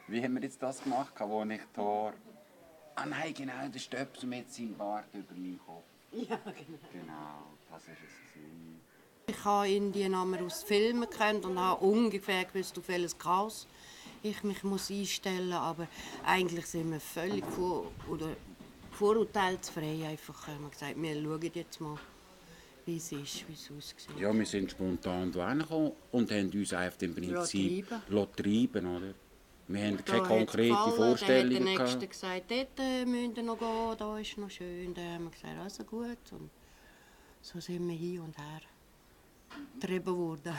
Wie haben wir jetzt das gemacht, wo ich da... Ah nein, genau, der Stöpsel mit seinem Bart über meinem Kopf. Ja, genau. Genau, das war es. Ich habe Indien einmal aus Filmen gekannt und habe ungefähr gewusst, auf welches Chaos ich mich einstellen muss. Aber eigentlich sind wir völlig vorurteilsfrei. Einfach haben wir gesagt, wir schauen jetzt mal, wie es ist, wie es aussieht. Ja, wir sind spontan hierher gekommen und haben uns einfach im Prinzip treiben, oder? Wir haben keine konkrete Vorstellung. Der Nächste gesagt, dort müsst ihr noch gehen, da ist noch schön. Dann haben wir gesagt, also gut. Und so sind wir hin und her getrieben worden.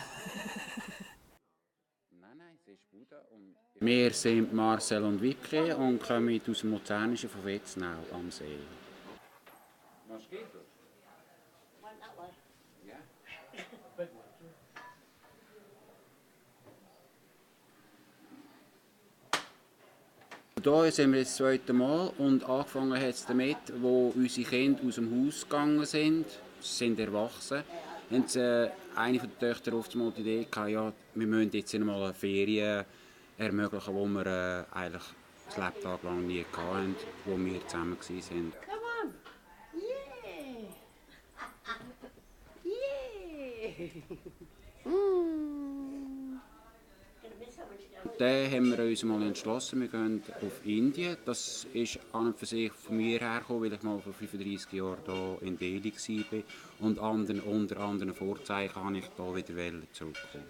Nein, es ist Buda. Wir sind Marcel und Wiebke und kommen aus dem Luzernischen von Vitznau am See. Was geht das? Ja. Hier sind wir das zweite Mal und angefangen hat es damit, wo unsere Kinder aus dem Haus gegangen sind. Sie sind erwachsen. Haben eine der Töchter auf die Idee gehabt, ja, wir müssen jetzt einmal eine Ferien ermöglichen, die wir eigentlich das Lebtag lang nie hatten, wo wir zusammen waren. Come on! Yeah! Yeah! Dann haben wir uns mal entschlossen, wir gehen auf Indien. Das ist an und für sich von mir hergekommen, weil ich mal vor 35 Jahren hier in Delhi war. Und unter anderen Vorzeichen habe ich hier wieder zurückkommen.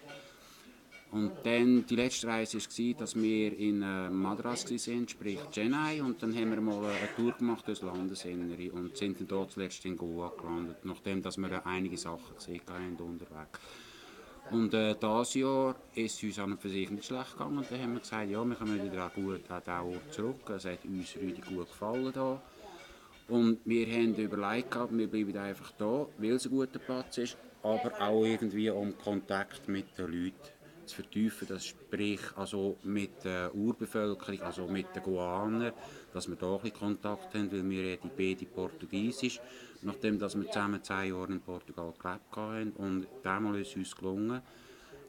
Und dann, die letzte Reise war, dass wir in Madras waren, sprich Chennai. Und dann haben wir mal eine Tour gemacht durchs Landesinnere und sind dann dort zuletzt in Goa gelandet, nachdem dass wir einige Sachen gesehen haben unterwegs. Und dieses Jahr ist es uns an und für sich nicht schlecht gegangen. Und dann haben wir gesagt, ja, wir kommen wieder an diesen Ort zurück. Es hat uns richtig gut gefallen hier. Und wir haben überlegt, wir bleiben einfach hier, weil es ein guter Platz ist, aber auch irgendwie um Kontakt mit den Leuten zu vertiefen, das sprich also mit der Urbevölkerung, also mit den Goanern, dass wir da ein bisschen Kontakt haben, weil wir reden beide Portugiesisch, nachdem dass wir zusammen 10 Jahre in Portugal gelebt haben. Und diesmal ist es uns gelungen,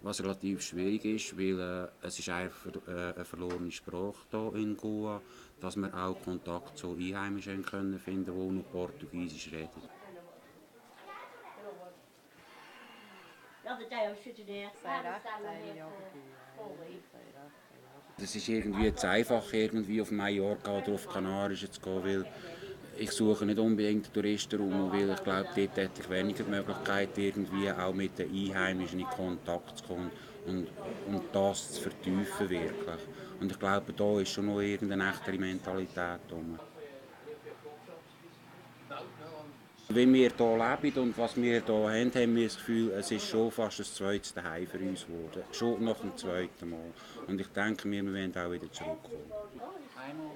was relativ schwierig ist, weil es ist einfach eine verlorene Sprache hier in Goa, dass wir auch Kontakt zu Einheimischen finden können, die noch Portugiesisch reden. Es ist irgendwie zu einfach, irgendwie auf Mallorca oder auf Kanarischen zu gehen, weil ich suche nicht unbedingt einen Touristenraum, weil ich glaube, dort hätte ich weniger Möglichkeit, irgendwie auch mit den Einheimischen in Kontakt zu kommen und das zu vertiefen wirklich. Und ich glaube, da ist schon noch irgendeine echtere Mentalität drin. Wenn wir hier leben und was wir hier haben, haben wir das Gefühl, es ist schon fast ein zweites Zuhause für uns geworden. Schon nach dem zweiten Mal. Und ich denke, wir wollen auch wieder zurückkommen. Einmal